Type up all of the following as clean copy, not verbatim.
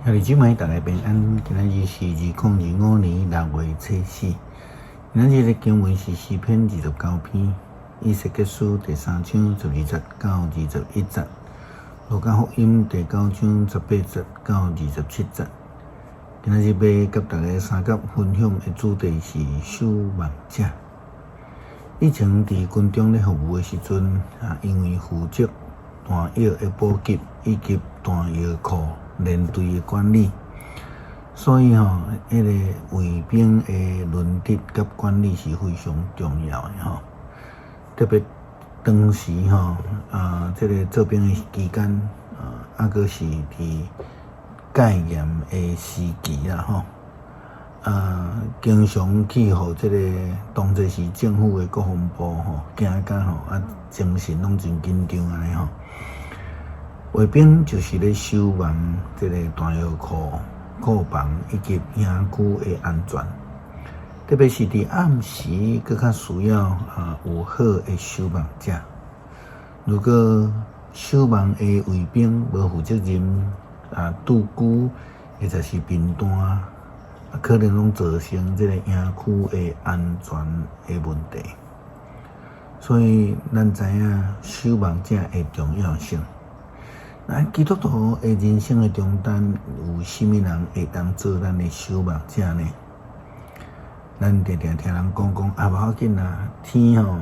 兄弟姊妹，大家平安。今仔日是2025年6月初四。今仔日的經文是詩篇29篇，以西結書第三章12節到21節，路加福音第九章18節到27節。今仔日欲佮大家相佮分享的主題是守望者。以前佇軍中咧服務的時陣，因為負責彈藥的補給以及彈藥庫連隊的管理，所以吼，彼个衛兵的輪值佮管理是非常重要的吼。特別當時吼，這个做兵的期間，閣是佇戒嚴的時期啦吼，經常去予這个當陣時政府的國防部吼驚甲吼，精神攏真緊張按呢吼。衛兵就是咧守望這个彈藥庫、庫房以及營區的安全，特別是佇暗時，閣較需要有好的守望者。如果守望的衛兵無負責任，駐居或者是貧惰，可能攏造成這个營區的安全的問題。所以，咱知影守望者的重要性。咱基督徒的人生的重擔，有啥物人會當做咱的守望者呢？咱定定聽人講講啊，無要緊啦，天吼，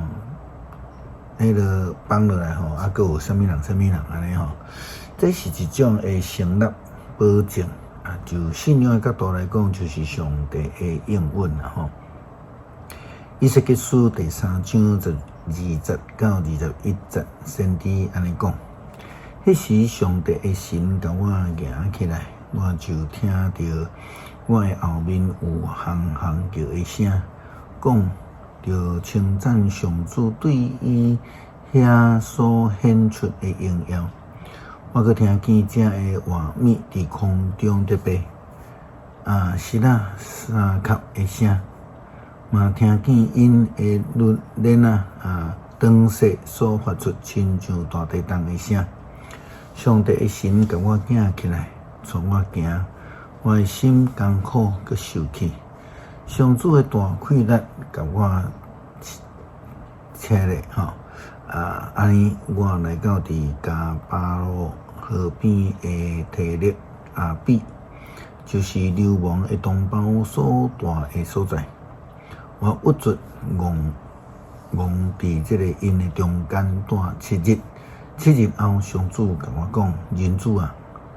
彼个崩落來吼，閣有啥物人、啥物人按呢吼？這是一種的成立保證啊。就信仰的角度來講，就是上帝的應允啦吼。以西結書第三章12節到21節，先知按呢講。彼時，上帝的神共我舉起來，我就聽著我的後面有夯夯叫的聲，講著稱讚上主對伊遐所顯出的榮耀。我閣聽見這个活物佇空中咧飛，爍仔相合的聲，嘛聽見𪜶的輪鏈仔長細所發出親像大地動的聲。上帝的神共我舉起來，帶我行，我的心艱苦閣受氣。上主的大氣力共我車咧吼，按呢我來到佇迦巴魯河邊的提勒亞比，就是流亡的同胞所蹛的所在。我鬱卒戇戇佇這个𪜶的中間蹛7日。7日後，上主共我講：人子啊，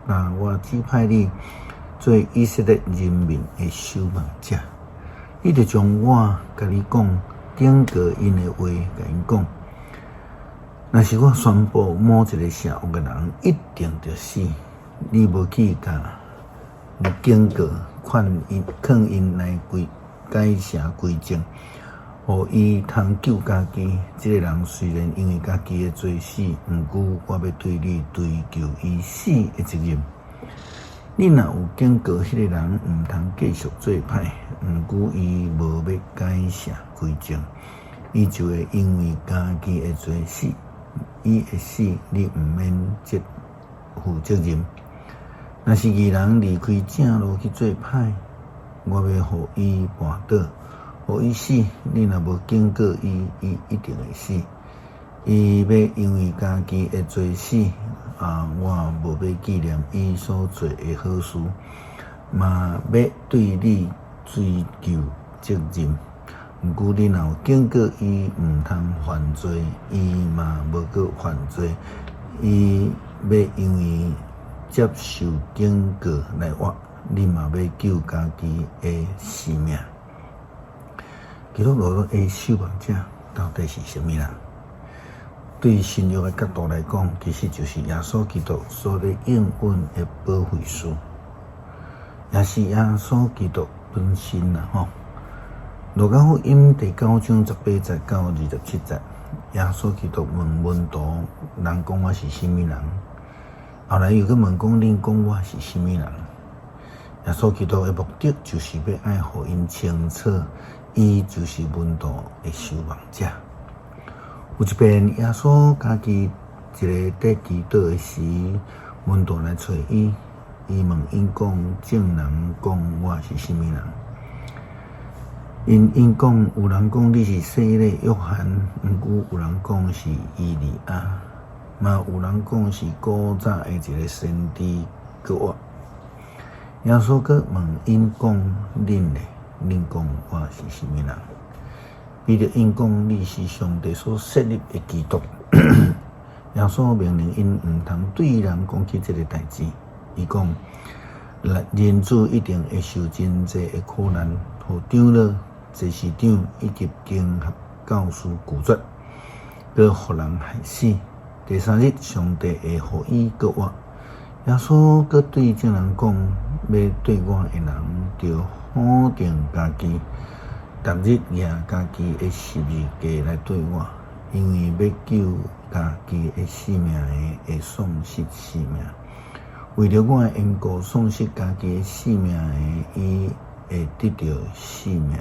若我指派你做以色列人民的守望者，你著將我共你講警告𪜶的話，共𪜶講。若是我宣布某一个邪惡的人一定著死，你無去共警告、勸𪜶、勸𪜶來歸改邪歸正，予伊通救家己。這个人雖然因為家己的罪死，毋過我欲對你追究伊死的責任。你若有警告彼个人毋通繼續做歹，毋過伊無欲改邪歸正，伊就會因為家己的罪死。伊的死，你毋免負責任。若是義人離開正路去做歹，我欲予伊絆倒，予伊死。你若無警告伊，伊一定會死。伊欲因為家己的罪死，我無欲紀念伊所做的好事，嘛欲對你追究責任。毋過你若有警告伊毋通犯罪，伊嘛無閣犯罪，伊欲因為接受警告來活，你嘛欲救家己的性命。基督徒的守望者到底是啥物人？對新約的角度來講，其實就是耶穌基督所咧應允的保惠師，也是耶穌基督本身啦吼。路加福音第九章18節到27節，耶穌基督問門徒：人講我是啥物人？後來又閣問講：恁講我是啥物人？耶穌基督的目的就是欲愛予𪜶清楚，伊就是門徒的守望者。有一遍，耶穌家己一个佇祈禱的時，門徒來揣伊，伊問𪜶講：眾人講我是啥物人？𪜶應講：有人講你是洗禮約翰，毋過有人講是以利亞，嘛有人講是古早的一个先知閣活。耶穌閣問𪜶講：恁呢？恁講我是啥物人？彼得應講：你是上帝所設立的基督。耶穌命令𪜶毋通對人講起這个代誌。伊講：人子一定會受真濟的苦難，予長老、祭司長以及經學教師拒絕，閣予人害死。第三日，上帝會予伊閣活。耶穌閣對眾人講：欲綴我的人，著否定家己，逐日舉家己的十字架來綴我。因為欲救家己的性命的，會喪失性命；為著我的緣故喪失家己的性命的，伊會得著性命。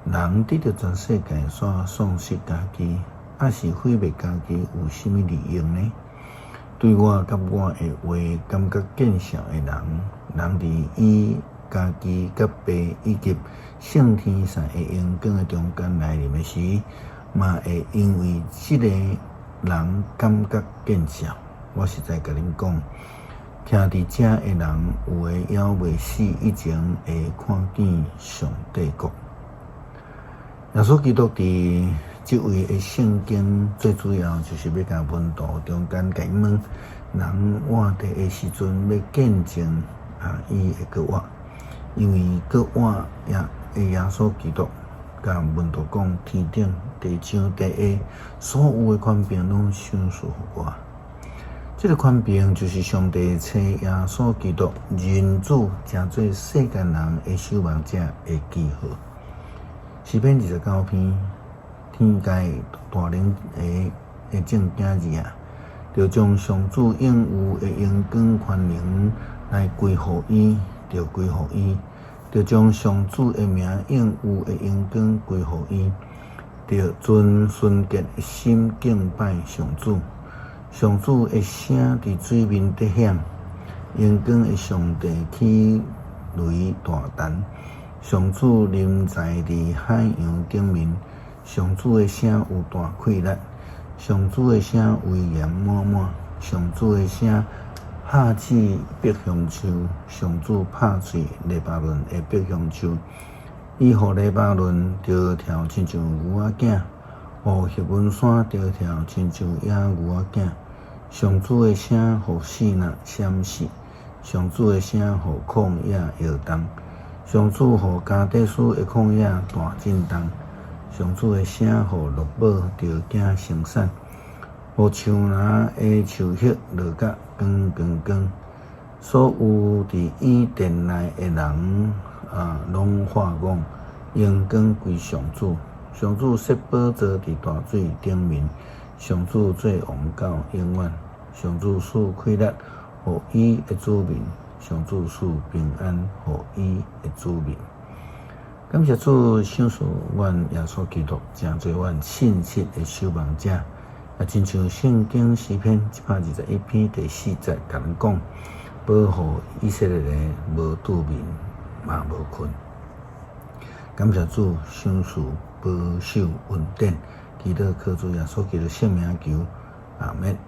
人得著全世界，卻喪失家己，抑是毀滅家己，有啥物利用呢？對我佮我的話感覺見笑的人，人佇伊家己佮爸以及聖天使的榮光的中間來臨的時，嘛會因為這个人感覺見笑。我實在共恁講，徛佇遮的人，有的猶未死以前，會看見上帝國。耶穌基督佇這位的聖經，最主要就是欲共門徒中間共𪜶問，人活著的時陣欲見證啊，伊會閣活，因為閣活耶的耶穌基督，共門徒講，天頂、地上、地下，所有的權柄攏賞賜予我。這个權柄就是上帝差耶穌基督人子，成做世間人的守望者的記號。詩篇29篇，天界大能的眾囝兒啊，著將上主應有的榮光權能來歸予伊，著歸予伊，著將上主的名應有的榮光歸予伊，著存純潔的心敬拜上主。上主的聲佇水面得響，榮光的上帝起雷大彈。上主臨在佇海洋頂面，上主的聲有大氣力，上主的聲威嚴滿滿，上主的聲喝止白橡樹，上主拍碎黎巴嫩的白橡樹，伊予黎巴嫩著跳親像牛仔囝，予赫門山著跳親像野牛仔囝。上主的聲予爍爁閃爍，上主的聲予曠野搖動。上主予加低斯的曠野大震動，上主的聲予鹿母著驚生產，予樹林的樹葉落甲光光光。所有佇伊殿內的人啊，攏喊講：榮光歸上主！上主設寶座佇大水頂面，上主做王到永遠。上主賜氣力予伊的子民。上主賜平安予伊的子民。感謝主賞賜阮耶穌基督，成做阮信實的守望者。啊，親像聖經詩篇121篇第4節共咱講，保護以色列人無拄眠嘛無睏。感謝主賞賜保守恩典，祈禱靠主耶穌基督聖名求，阿們。